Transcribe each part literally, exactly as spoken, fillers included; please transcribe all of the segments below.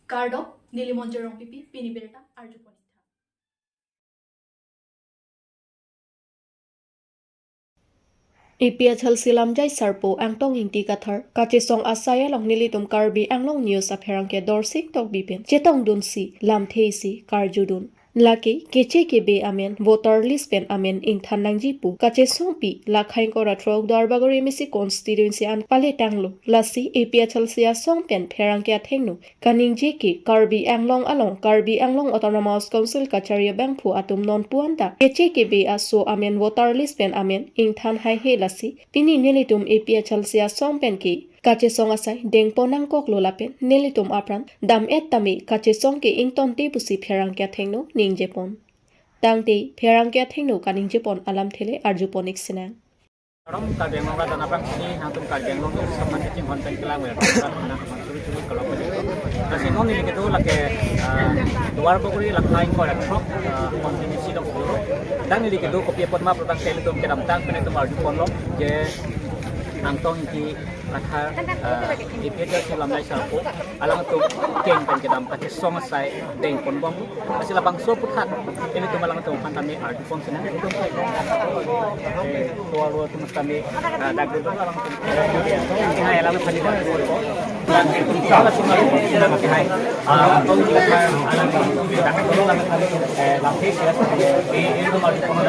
Kardom, neli Monjir Rongpipi, pini birta arjupon. APHLC lamjai sarpo Angtong Ingti Kathar kachesong asai along nelitum Karbi Anglong News apherangke Dorsing Tokbi pen chetongdunsi lamthe isi karjudun. Lake keche kebe amen voter list pen amen ingthan nangji pu kachesongpi la khaingkor athrok Duarbagori MAC constituency an paletanglo. Lasi APHLC asong pen pherangke athengno kaningje ke Karbi Anglong along Karbi Anglong Autonomous Council kachari abangphu atum nonpu anta keche kebe aso amen voter list pen amen ingthan haihe. Lasi pini nelitum APHLC asong pen ke kachesong asai dengpon nangkoklo lapen nelitum apran dam-et tame kachesong ke ingtonte pusi pherangke athengno ningjepon. Tangte pherangke athengno kaningjepon alamthe le arjupon ik sinang. Ram Karbi Anglong rat dan aphrang sini hangtum Karbi Anglong News kapan chinghon pen kelang wer. Rat mana kapan suri suri kalau apa jadi. Nasi non neli kedo lake, ah, Duarbagori la khaingkor athrok, ah, konstituensi dok dulu. Dan neli kedo kopi apot ma protang teli tum kedamtang pen itum arjupon lo je Angtong Ingti Kathar, ah, APHLC lamjai sarpo alangtum keng pen kedam kachesong asai dengpon bom. Lasi labangso aphuthak ilitum alangtum aphan tame arjupon sinang. Itum hai, eh, tua tua tum tame, ah, dak duduk alangtum. Hai, alangtum aphan tame arjupon. Lasi ilitum alangtum hai, ah, alangtum dak duduk alangtum, eh, lamthe isi, eh, ilitum arjupon.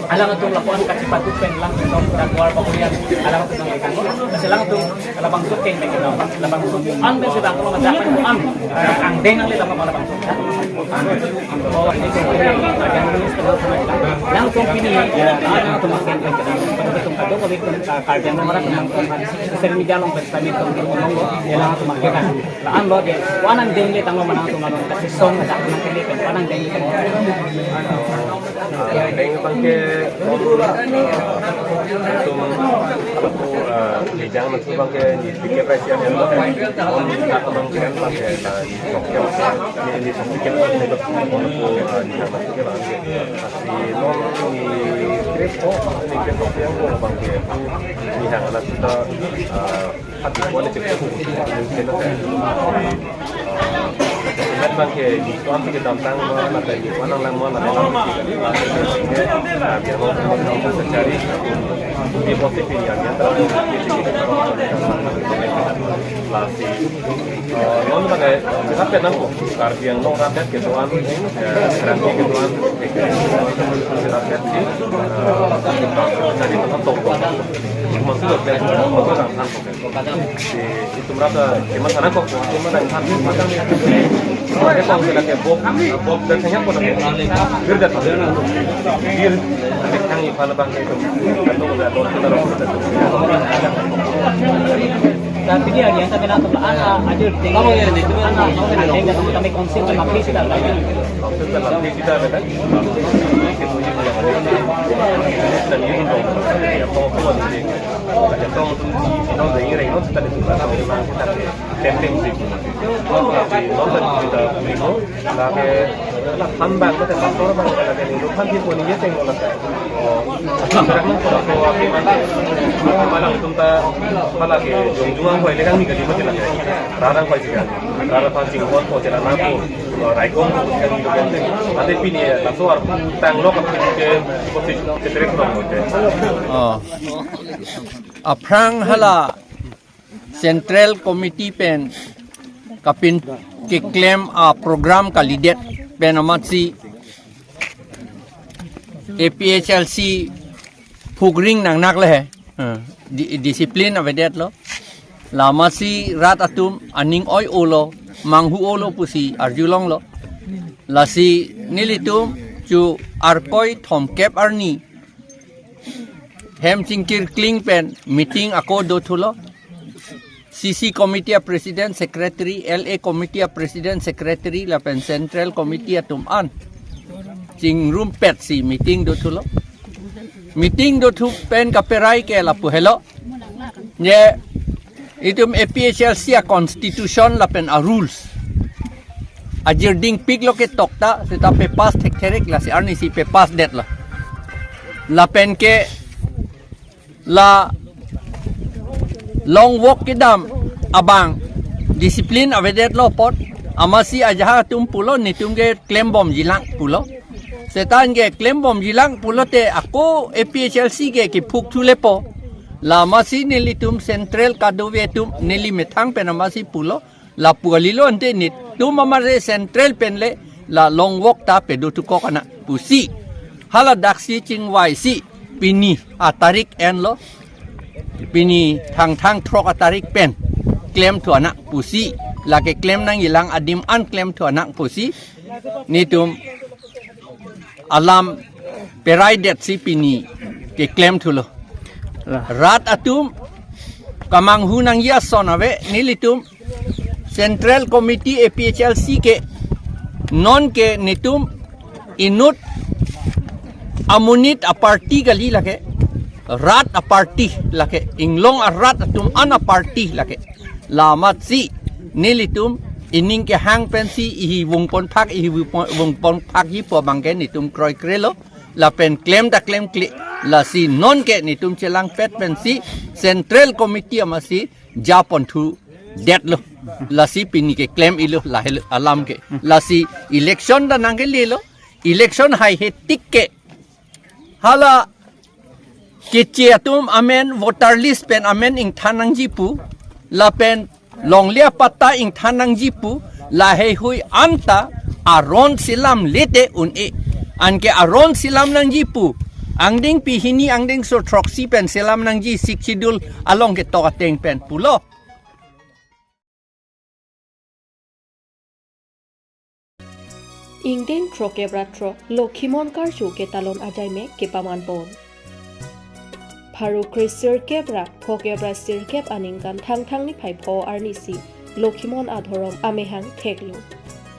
Alangtum lapuan kachipatu pen alangtum dak Duarbagori an alangtum nang ikan. Lasi alangtum labangso keng pen kedam, labangso an pen sedang kalau ngajak pen an, eh, angdeng nangle lama mana bangso. Oh, ini keng pen, langsung pini, ya, langsung makin keng pen kedam. Langsung kado kami pen, eh, Karbi Anglong orang pen, social media along pen kami pen ngomong, ya, langsung makin kan. La an lo de, ko-an angdeng le tanglo ma nangtum along kachesong ngajak nang kele pen, ko-an angdeng le tanglo. Deng abangke, eh, itum lapu, eh, lijang nangtum abangke ni tiket price yang yang on tak abangke abangke, eh, ni sok yang ni ni sok tiket abangke lapu, eh, lijang nangtum ke abangke. Pasi non ni kres ko, ni kres ko yang ko abangke ni hang anak kita, eh, Hati kuali cek aku. Ingat abangke, ni kuan ti kedamtang ma, na tadi kuan nang lang ma, na lang ma. Biar mau mau mau secari. Dia positif ini yang terus. Lasi. Eh, non abangke, kita penang ko. Karbi Anglong rakyat ketuan, eh, Karbi ketuan. Rakyat sih. Eh, jadi tetap top. Maksud rakyat, maksud orang kan. Si itum rap ta kemas anak kok, itum anak than, itum anak than. Oke, kong sila ke bok, bok dan senya kok, bir dan senya. Bir, ada kang ipan abang itu. Kan tuh udah dua kita rok. Tapi dia, dia sampai nak ke anak, ada tinggal. Kamu ya, ini. Anak, anak, anak, anak, kami kongsi sama kami sudah. Kongsi sama kami sudah, kan? Dan ini dong. Ya, kok, kok, Kachetong atum si non dei reng non sita di sita di mang sita di tem tem si. Non sita di sita di ko lake la ham bang mate pastor bang lake ni lo ham di ko ni ye teng lo lake. Oh. Sekarang non ko ko api mate. Malang atum ta malang ke jong juang ko ile kang ni kali mate lake. Rarang ko sih kan. Rarang pancing ko ko cela napo. Raikong ko kan ni lo kan. Ate pini ya, laso arpu tanglo ke posisi keterek lo. Oh. Aphrang hala Central Committee pen kapin keklem a program kalidet pen amatsi A P H L C phugring nangnak le he. Eh, di-, discipline avedetlo. La amatsi rat atum aning oi-olo, manghu-olo pusi arjulonglo. Lasi nelitum chu Arkoi thomkep arni hem chingkir kling pen meeting ako dothulo. C C committee a president secretary, L A committee a president secretary lapen central committee atum an chingrumpetsi meeting dothulo. Meeting dothu pen kaperai ke lapu helo. Nye itum A P H L C a constitution lapen a rules ajirding piklo ke tokta seta pepass thektherik, lasi arnisi pepass detlo. Lapen ke la long walk kedam abang discipline avedetlo apot, amatsi ajahak atum pulo, netum ke klembomjilang pulo. Seta anke klembomjilang pulote ako A P H L C ke kiphuk thulepo. La amatsi nelitum central kadokave atum neli methang pen amatsi pulo. Lapu kalilo, ante netum amatsi central pen le la long walk ta pedo thukok anak pusi. Hala daksi chingvaisi pini atarik enlo. Pini Thangthang throk atarik pen klemthu anak pusi. Lake klem nangjilang adim an klemthu anak pusi. Netum alam peraidetsi pini keklemthulo. Lah. Rat atum kamanghu nangji ason ave, nelitum Central Committee A P H L C ke nonke netum inut amonit aparty kali lake. Rat aparty lake. Inglong arat atum an aparty lake. La amatsi nelitum ining kehang pensi ihi vungpon phak, ihi vungpon, vungpon phakji pu abangke netum kroikrelo. Lapen klem ta klemkle. Lasi nonke netum chelangpet pensi Central Committee amatsi japonthudetlo. Lasi pini keklem-ilo lahelo alam ke. Lasi election ta nangkelelo. Election haihe tik ke hala keche atum amen voter list pen amen ingthan nangji pu, lapen longle apatta ingthan nangji pu, laheihui anta aron selamle te un-e. Anke aron selam nangji pu angdengpi hini angdengso throksi pen selam nangji, Sixth Schedule along ketok ateng pen pulo. Ingdeng throkkep ra throk Lokhimon karcho ketalon ajaimek kepamanpon. Pharo kre sirkep ra phokep ra sirkep aningkan Thangthang niphai pho arnisi Lokhimon adhorom amahang theklo.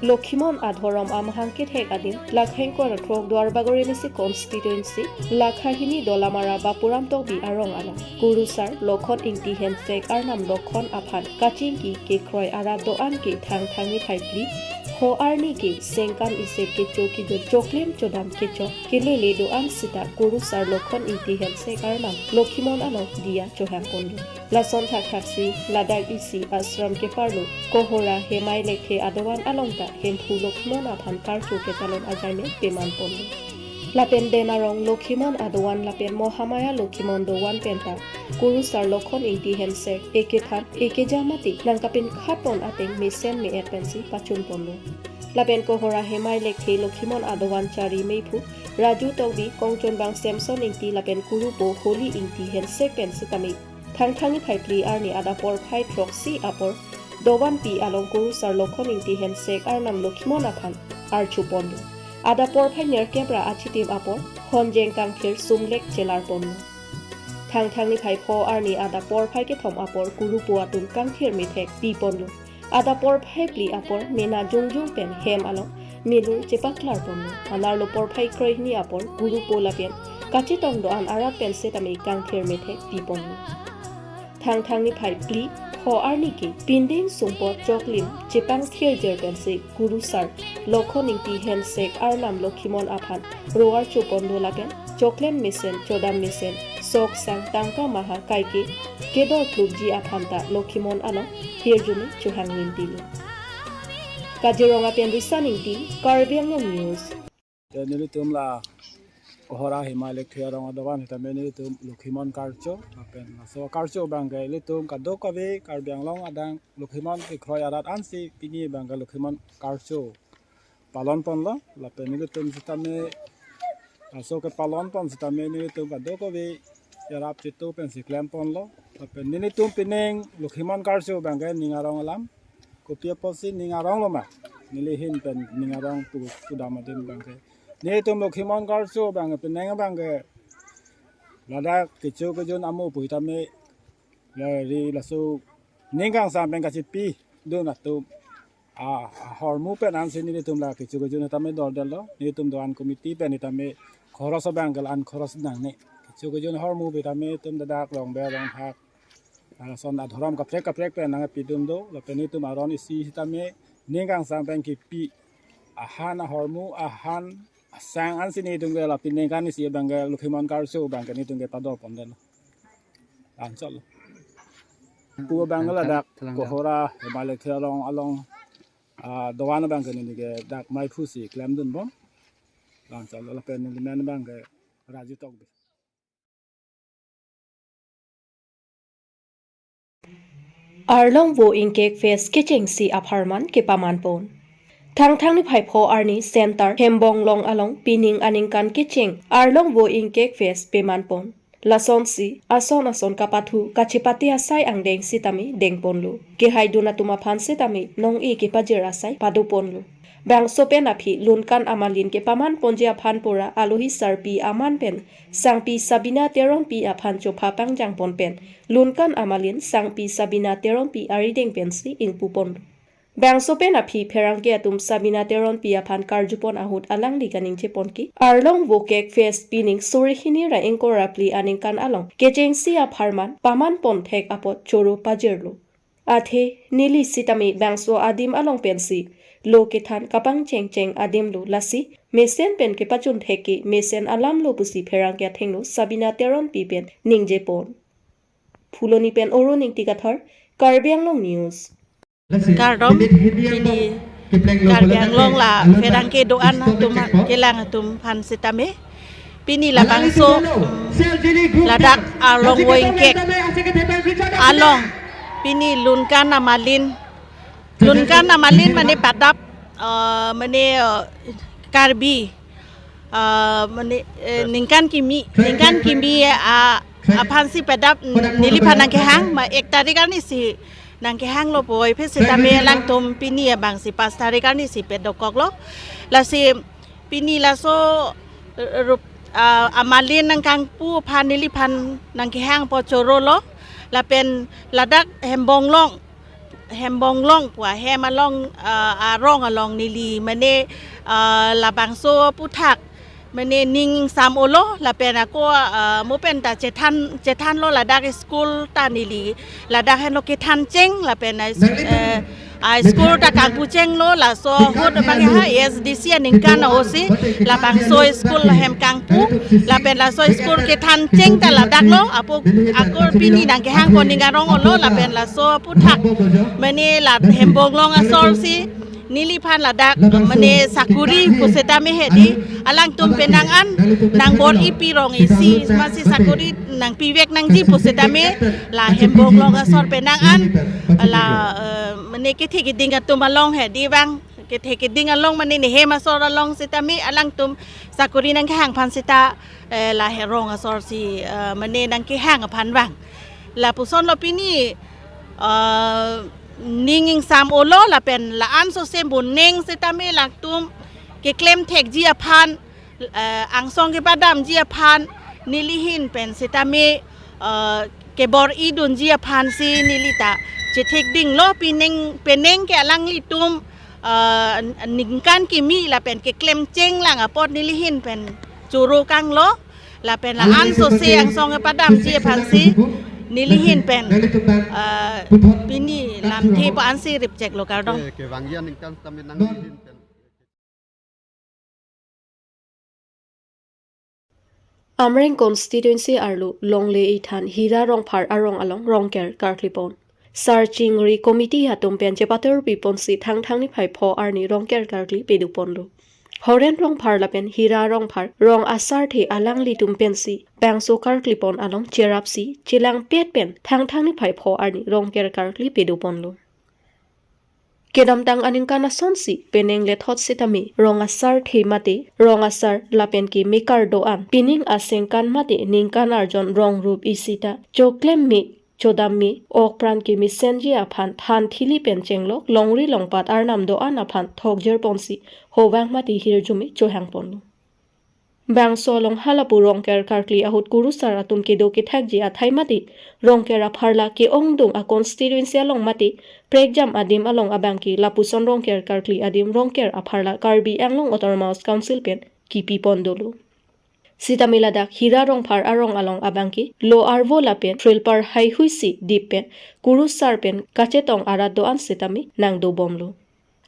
Lokhimon adhorom amahang kethek adim lake ingkoi ra throk Duarbagori M A C constituency, lakha hini Dolamara Bapuram Tokbi arong along Kurusar Lokhon Ingti Hensek arnam Lokhon aphan kachingki kekroi arat do-an ke Thangthang niphai phli pho arni ke sengkan isep kecho kejun, choklem chodam kechok kelele do-an sita Kurusar Lokhon Ingti Hensek arnam Lokhimon along diya chohangponlo. Lason thakthaksi ladak isi ashram keparlo Kohora Hemai Lekthe adovan along ta Hemphu Lokhimon aphan karcho ketalon ajaimek pemanponlo. Lapen Den Arong Lokhimon adovan lapen Mohamaya Lokhimon dovan penta Kurusar Lokhon Ingti Hensek ekethan ekejamati nangkapinkhatpon ateng mesen me-et pensi pachunponlo. Lapen Kohora Hemai Lekthe Lokhimon adovan chari meiphu Raju Tokbi, kongchonbang Samson Ingti lapen kurupo Holi Ingti Hensek pen sitame Thangthang niphai phli arni adap porphai throksi apor dovanpi along Kurusar Lokhon Ingti Hensek arnam Lokhimon aphan archoponlo. Adap porphai nerkep ra achitim apor honjeng kangthir sumlek chelarponlo. Thangthang niphai pho arni adap porphai kethom apor kurupo atum kangthir methek piponlo. Adap porphai phli apor mena jongjong pen hem along milur chepaklarponlo. Anerlo porphai kroihini apor kurupo lapen kachetong do-an arat pen setame kangthir methek piponlo. Thangthang niphai phli pho arni ke pindeng sumpot choklim chepangthirjir pensi Kurusar Lokhon Ingti Hensek arnam Lokhimon aphan ro archoponlo lapen choklem mesen, chodam mesen, sok sang, tangka maha kaike kedor klubji aphan ta Lokhimon along hirjume chohang lintilo. Kaziranga pen Risan Ingti, Karbi Anglong News. Te nelitum la Kohora Hemai Lekthe arong adovan sitame nelitum Lokhimon karcho, lapen laso karcho abangke ilitum kadokave Karbi Anglong adang Lokhimon kekroi arat ansi pini abangke Lokhimon karcho palonponlo, lapen nelitum sitame laso kepalonpon sitame nelitum kadokave yarap chitu pensi klemponlo, lapen nelitum pining Lokhimon karcho abangke ning arong alam, kopi apotsi ning aronglo ma, neli ahin pen ning arong pu, pudam adim abangke. Nelitum Lokhimon karcho abangke pining abangke ladak kecho kejun amo pu sitame, la ri laso ning kangsam pen kachepidun atum a, ahormu pen ansi nelitum la kecho kejun sitame dordetlo, nelitum do-an committee pen sitame khoros abangke la-an khoros nangne. Kecho kejun ahormu pen sitame itum ladak Rongber Rongphak, lason adhorom kaprek kaprek pen nangpidun do, lapen nelitum aron isi sitame ning kangsam pen kipi ahan ahormu, ahan asang ansi nelitum ke la pining kan isi abangke Lokhimon karcho abangke nelitum ke padorpondetlo. Ansol. Pu abang ke ladak Kohora Himalaya Arong along, ah, doan abang ke neli ke dak maiphu si klemdunbom. Langsam lapen neli men abang ke Raju Tokbi. Arlong vo ingkek fest kechengsi apharman kepamanpon. Thangthang niphai pho arni Center Hembonglong along pining aningkan kecheng Arlong vo ingkek fest pemanpon. Lasonsi ason ason kapathu kachepate asai angdeng sitame dengponlo. Kehaidun atum aphan sitame nong-e kepajir asai padoponlo. Bangso pen aphi Lunkan Amalin kepamanponji aphan pura alohi sarpi aman pen sangpi Sabina Teronpi aphan chopha pangjangpon pen Lunkan Amalin sangpi Sabina Teronpi arideng pensi ingpuponlo. Bangso pen aphi pherangke atum Sabina Teronpi aphan karjupon ahut alangli kaningjepon ke Arlong vo kek fest pining suri hini ra ingkoi ra phli aningkan along kechengsi apharman pamanpon thek apot choro pajirlo. Athe neli sitame bangso adim along pensi lo kethan kapangchengcheng adim lo, lasi mesen pen kepachun thek ke mesen alam lo pusi pherangke athengno Sabina Teronpi pen ningjepon. Phuloni pen Orun Ingti Kathar, Karbi Anglong News. Kardom, pini Karbi Anglong la pherangke do-an atum kelang atum aphan sitame. Pini labangso, mm, ladak Arlong vo ingkek along pini Lunkan Amalin, Lunkan Amalin mane padap, eh, mane, eh, Karbi, eh, mane, eh, ningkan kimi, ningkan kimi, eh, a-, aphansi padap neliphan nangkehang, ma ek tarik arnisi nangkehanglo puvoiphit sitame alangtum pini abangsi pas tarik arnisi padokoklo. Lasi pini laso, eh, rup, ah, Amalin nangkangpu aphan neliphan nangkehang apot chorolo. Lapen ladak Hembonglong, Hembonglong pu ahem along, ah, arong along neli mane, ah, labangso aphuthak mane ning sam-olo lapen ako, ah, mo pen ta chethan, chethanlo ladak school ta neli ladak henlo kethancheng lapen, ah, eh, ah, school ta kangpuchenglo, laso ahut abang ha A S D C aningkan ahutsi labangso school hem kangpu lapen laso school kethancheng ta ladaklo, apo ako pini nangkehangpon ning arong olo lapen laso aphuthak mane la Hembonglong asorsi neliphan ladak mane sakuri pusitame hedi, alangtum penang an nangbor-ipi rong isi masi sakuri nangpivek nangji pusitame la Hembonglong asor penang an la, eh, mane kethe keding atum along hedi bang, kethe keding along mane nehem asor along sitame alangtum sakuri nangkehang aphan sita, eh, la he rong asorsi, eh, mane nangkehang aphan bang. Lapusonlo pini, eh, ning ingsam-olo lapen la-an sose moning sitame latum keklem thekji aphan, eh, angsong kepadamji aphan neli ahin pen sitame, eh, kebor-idunji aphansi neli ta chethekdinglo, penang penang ke alanglitum, eh, ningkan kimi lapen keklemcheng lang apot neli ahin pen choro kanglo. Lapen la-an sose angsong kepadamji aphansi neli ahin pen, eh, pini lamthe pa ansi ripcheklo, kardom. Eh, kevangji aningkan sitame nangli ahin pen. Amreng constituency arlo Longle Ithan Hira Rongphar arong along Rongker karklipon. Sar chingri committee atum pen chepator piponsi Thangthang niphai pho arni Rongker karkli pedoponlo. Horen Rongphar lapen Hira Rongphar rong asarthe alanglitum pensi bangso karklipon along cherapsi chelangpet pen Thangthang niphai pho arni Rongker karkli pedoponlo. Kedamtang aningkan asonsi penang lethot sitame rong asarthe mate rong asar lapen ke mekar do-an pining asengkan mate ningkan arjon rong rup isi ta choklem me, chodam me, ok pran kemesenji aphan than thili pen chenglok longri longpat arnam do-an aphan thokjirponsi hovang mate hirjume chohangponlo. Bangso along halapu Rongker karkli ahut kurusar atum kedo kethakji athai mate Rongker apharla ke-ongdung a constituency along mate prekjam adim along abangke lapuson Rongker karkli adim Rongker apharla Karbi Anglong Autonomous Council pen kipipon dolo. Sitame ladak Hira Rongphar arong along abangke lo arvo lapen thrilpar haihuisi dip pen kurusar pen kachetong arat do-an sitame nangdobomlo.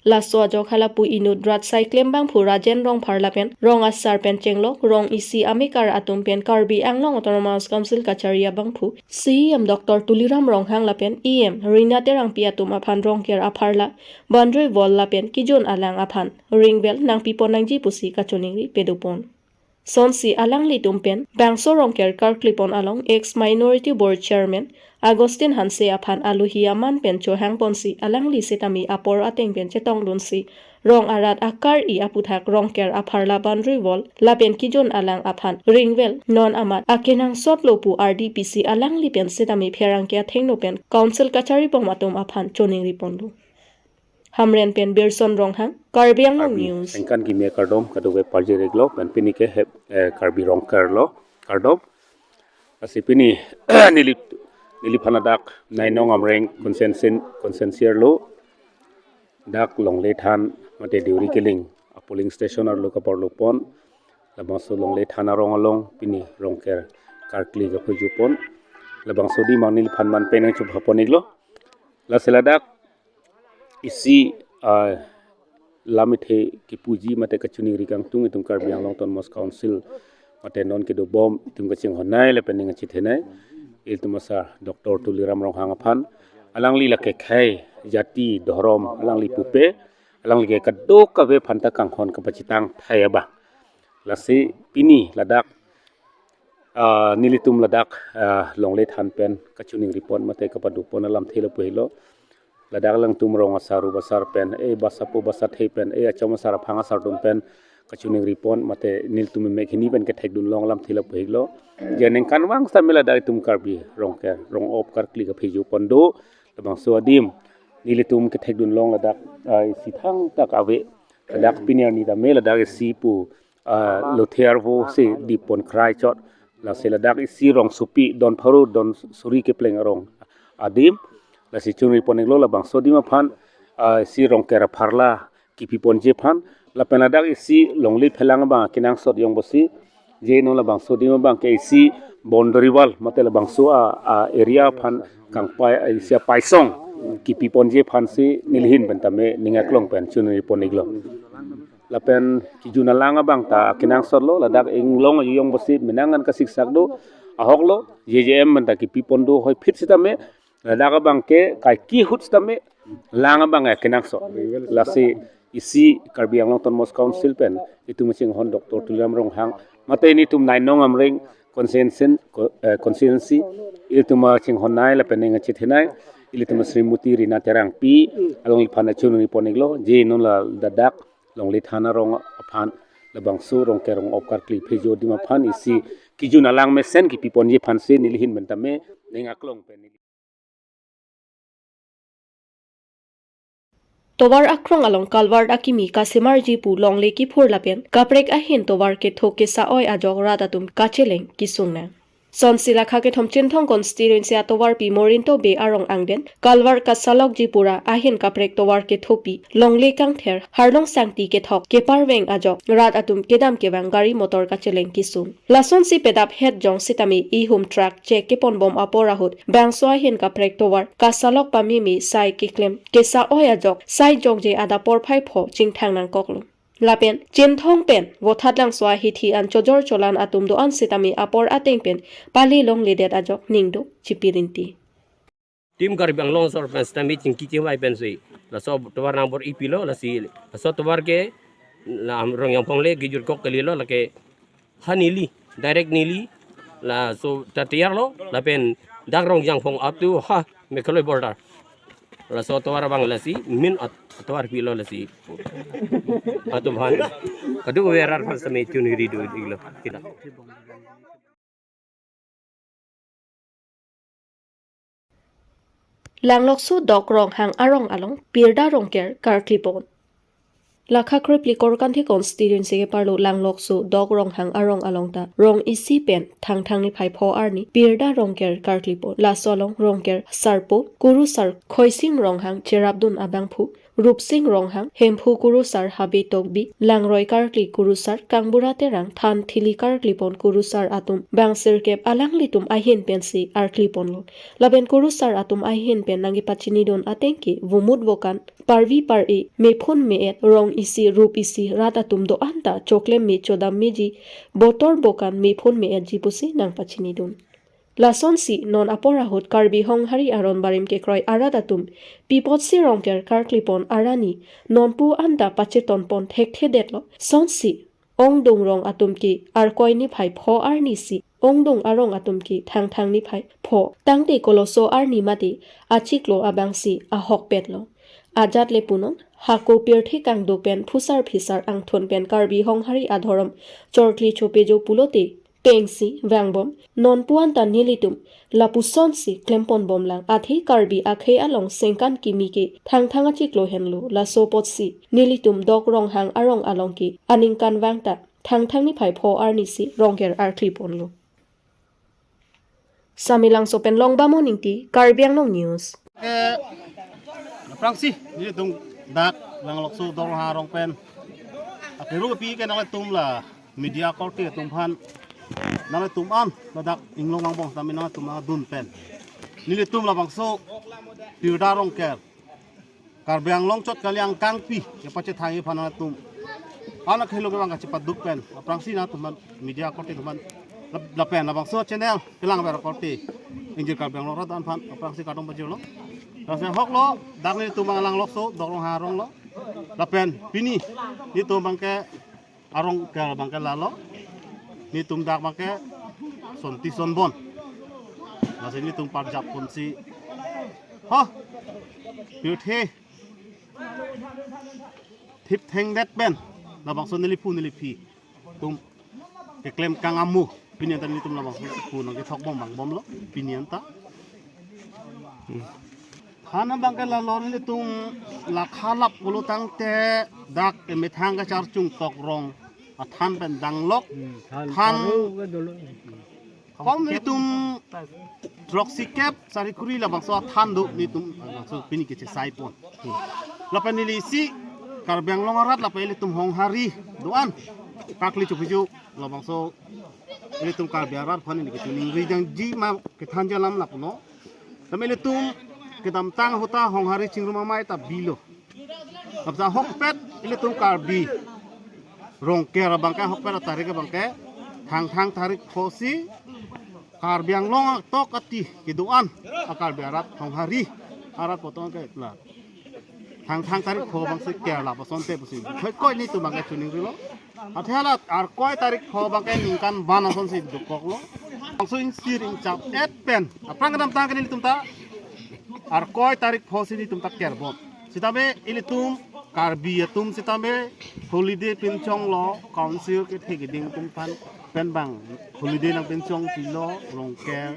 Laso ajok halapu inut rat saiklem abangphu Rajen Rongphar lapen rong asar pen chenglok rong isi amekar atum pen Karbi Anglong Autonomous Council kachari abangphu C E M Doctor Tuliram Ronghang lapen E M Rina Terangpi atum aphan Rongker apharla, boundary wall lapen kijun alang aphan ringwell nangpipon nangji pusi kachiningri pedopon. Sonsi alanglitum pen bangso Rongker karklipon along ex Minority Board Chairman Augustine Hanse aphan alohi aman pen chohangponsi alangli setame apor ateng pen chetongdunsi rong arat akar-i aputhak Rongker apharla, boundary wall lapen kijun alang aphan ringwell non amat akenangsot lo pu ardi pisi alangli pen setame pherangke athengno pen Council kacharibom atum aphan chiningri ponlo. Hamren pen Birson Ronghang, Karbi Anglong Karbi News. Sengkan kimi akardom kadokave parjir iklo pen pini ke hep, eh, Karbi Rongker lo kardom. Lasi pini neli, neliphan ladak Nainong Amreng constituency, constituency arlo dak Longle Than mate Deuri Kiling a polling station arlo kaparlopon, labangso Longle Than arong along pini Rongker karkli kaphejopon. Labangso adim neliphan man pen nangchupha pon iklo. Lasi ladak isi, ah, lam ithe kipuji mate kachiningri kangtung itum Karbi Anglong Autonomous Council mate non kedobom itum kachinghonnei lapen ning kachethenei, ilitum asar Doctor Tuliram Ronghang aphan. Alangli lake khei jati dhorom alangli pupe, alangli ke kadokave aphanta kanghon kapachitang thai abang. Lasi pini ladak, ah, nelitum ladak, ah, Longle Than pen kachiningri pon mate kapadopon alamthe lapu helo. Ladak alangtum rong asar, rup asar pen, eh, basapo basathe pen, eh, achom asar aphang asar atum pen kachiningri pon mate nelitum mek hini pen kethekdun long alamthe lapu helo. Je ningkan vang setame ladak itum Karbi Rongker rong-op karkli kaphejopon do, labangso adim nelitum kethekdun long ladak, ah, isi thangta ave. Ladak pini arni tame ladak isi pu, ah, lothe arvo si dipon krai chot. Lasi ladak isi rong supi don pharo don suri kepleng arong adim. Lasi chiningri pon iklo labangso adim aphan, ah, isi Rongker apharla kipiponji aphan. Lapen ladak isi longle phelang abang kenangsot jongbosi, je non labangso adim abang ke isi boundary wall mate labangso a, a area aphan kangpai, isi apaisong kipiponji aphansi nelihin pen tame ning aklong pen chiningri pon iklo. Lapen kijun alang abang ta kenangsot lo, ladak inglong ajo jongbosi menang an kasiksak do, ahok lo, J J M pen ta kipipon do hoiphit setame, ladak abang ke kaike ahut setame lang abang akenangsot. Lasi isi Karbi Anglong Autonomous Council pen itum kachinghon Doctor Tuliram Ronghang mate nelitum Nainong Amreng constituency, co-, eh, constituency, ilitum kachinghonnei lapen ning kachethenei, ilitum Srimati Rina Terangpi, alangliphan chiningri pon iklo, je non la ladak Longle Than arong aphan labangso Rongker rong-op karkli phejo adim aphan isi kijun alang mesen kipiponji aphansi nelihin pen tame ning aklong pen. Tovar akrong along culvert akimi kasemarji pu longle kiphur lapen kaprek ahin tovar kethok kesa-oi ajok rat atum kacheleng kesung nang. Sonsi lakha kethom Chinthong constituency atovarpi Morinto Bey arong angden culvert kasalokji pura ahin kaprek tovar kethopi longle kangther harlong sangti kethok keparveng ajok rat atum kedam kevang gari motor kacheleng kesung. Lasonsi pedap het jong setame ihum truck chek keponbom apor ahut bangso ahin kaprek tovar kasalok pameme sai keklem kesa-oi ajok sai jokje adap porphai pho chingthang nangkoklo. Lapen Chinthong pen Vothatlangso ahithi an chojor cholan atum do-an setame apor ateng pen pali longledet ajok ning do chipirinti. Team Karbi Anglong asor pen setame chingki chingvai pensi laso tovar nangbor ipilo, lasi laso tovar ke la Rongjangphong le kejut kok kalilo, lake ha neli, direct neli laso ta tiyar lo, lapen dak Rongjangphong up to ha Meghalaya border. Laso tovar abang lasi main at-, tovar pilo lasi. Atum aphan kadokave arat aphan setame chiningri do iklo. Kita. Langlokso Dok Ronghang arong along pirda Rongker karklipon. Lakha krepli Korkanthi constituency keparlo Langlokso Dok Ronghang arong along ta rong isi pen Thangthang niphai pho arni pirda Rongker karklipon. Laso along Rongker sarpo Kurusar Khoising Ronghang cherapdun abangphu Rupsing Ronghang, Hemphu Kurusar Habe Tokbi, Langroi Karkli Kurusar, Kangbura Terang, Thanthili Karklipon Kurusar atum, bang sirkep alanglitum ahin pensi arkliponlo. Lapen Kurusar atum ahin pen nangkepachinidun atengke, vomut vokan, parvi par-e, mephun me-et, rong isi, rup isi, rat atum do-an ta, choklem me, chodam meji, botor bokan, mephun me-etji pusi nangpachinidun. Lasonsi non apor ahut Karbi Honghari aron barim kekroi arat atum pi apotsi Rongker karklipon arni nonpu anta pachetonpon thekthedetlo. Sonsi ongdung rong atum ke Arkoi niphai pho arnisi, ongdung arong atum ke Thangthang niphai pho. Tangte koloso arni mate achiklo abangsi ahokpetlo. Ajat le punon, hako pirthe kangduk pen phusar phisar angthun pen Karbi Honghari adhorom chorkli chopejo pulote pengsi vangbom, nonpu anta nelitum lapusonsi klemponbomlang, athe Karbi akhei along sengkan kimi ke Thangthang achiklo henlo. Laso apotsi nelitum Dok Ronghang arong along ke aningkanvang ta Thangthang niphai pho arnisi Rongker arkliponlo. Samelangso pen Longbam Ingti, Karbi Anglong News. Eh, aphrangsi, nelitum dak Langlokso Dok Ronghang arong pen apiru pi ke nanglitum la media korte atum aphan, nanglitum an ladak inglong angbong tame nanglitum adun pen, nelitum labangso pirda Rongker Karbi Anglong chot kali angkangpi kepachethangji aphan atum anak helo kevang kachepaduk pen, aphrangsi nangtum aphan media korte atum aphan lap-, lapen labangso channel kelang ber korte ingjir Karbi Anglong arat aphan aphrangsi kardom pajirlo. Laso ahoklo, dak nelitum abang Langlokso Dok Ronghang arong lo. Lapen pini nelitum abangke arong ke abangke lalo. Nelitum dak abangke sonti sonbon. Lasi nelitum parjap ponsi, ho, pirthe thip thengdet pen labangso neliphu neliphi atum keklem kang amu pini anta nelitum labangso pu nangkethokbom vangbomlo pini anta. Hmm. Than abangke lalo, nelitum lakha lap pulo tangte dak emethang kacharchung tok rong athan pen danglok. Hmm, than than paru ke dolo. Kom nelitum throksi kep sari kuri labangso athan do nelitum labangso pini kechesai pon. Lapen neli isi Karbi Anglong arat lapen ilitum Honghari do-an karkli chopejo labangso ilitum Karbi arat aphan neli kachiningri jangji ma kethan jalam lapulo. Tame ilitum kedamtang ahut ta Honghari Chingrum Amei ta bilo. Labangso ahokpet ilitum Karbi Rongker abangke ahokpet atarik abangke Thangthang tarik pho si Karbi Anglong atok ati kedo-an a Karbi arat Honghari arat pu tong ke la Thangthang tarik pho abangsi Kerala pasonte pusi. Hoi koi nelitum abangke chiningrilo. Athe hala Arkoi tarik pho abangke ningkan ban asonsi dokoklo. Bangso ingsir ingchap et pen aphrang kedamtang ke nelitum ta Arkoi tarik pho si nelitum ta kerbom. Sitame ilitum Karbi atum sitame holiday pinchonglo, council kethe keding atum aphan pen bang holiday nangpinchong pilo, Rongker,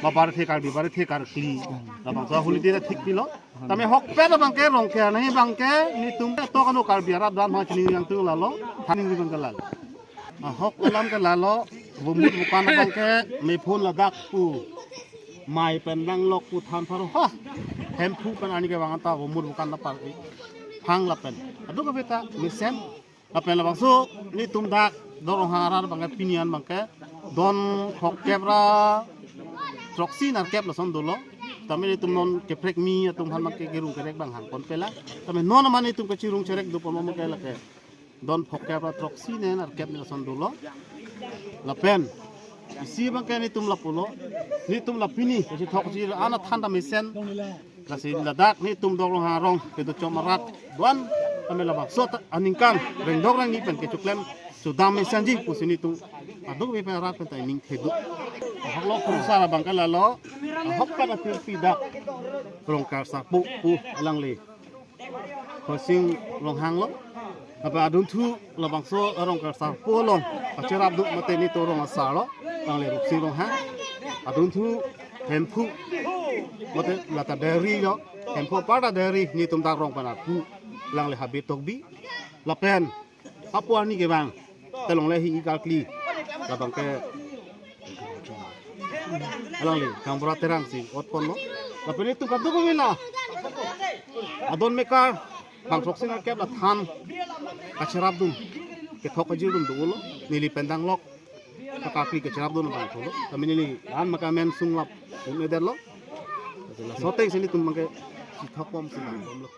ba barethe Karbi, barethe karkli. Labangso holiday ta thik pilo. Tame ahokpet abangke Rongker nangji abangke nelitum to kano Karbi arat dan ma chiningri nangtung lalo, thaningri abangke lalo. Ahok alam ke lalo, vomut vokan abangke mephun ladak pu, mei pen danglok pu than pharo ha. Hemphu pen arni kevang anta vomut vokan ta par phang lapen aduk kave ta mesen. Lapen labangso nelitum dak Dok Ronghang arat abangke pini an abangke don phongkep ra throksi nerkep lason dolo. Tame nelitum non keprek mi atum aphan abangke kerung kerek bang hangpon pela. Tame non aman nelitum kachirung cherek dopon abangke lake don phongkep ra throksi nerkep ni lason dolo. Lapen isi abangke nelitum lapulo, nelitum la pini kachethokji an athan ta mesen. Lasi ladak nelitum Dok Ronghang arong kedo chom arat do-an tame labangso ta aningkan rengdok rengni pen kechoklem sudam mesenji pusi nelitum aduk ave pen arat pen ta ining thedu. Ahoklo Kurusar abangke lalo, ahokpet apirthe dak Rongker sarpo pu alangli Khorsing Ronghang lo. Apa adunthu labangso Rongker sarpo along kacherap duk mate nelitum rong asar lo, alangli Rupsing Ronghang. Adunthu Hemphu mate lata Deri lo, Hemphu aparta Deri nelitum dak rong pen apu, alangli Habe Tokbi. Lapen apu arni kevang ta longle hi i karkli labangke alangli Kangbura Terang si otponlo. Lapen nelitum kaduk ave la adon mekar Bang throksi nerkep la than kacherapdun, kethok kajir dun dolo, neli pen danglok, kekapli kacherapdun abang dolo. Tame neli an maka men sunglap dun-edetlo. Laso ateng si nelitum mangke chithok bom si bang bomlo.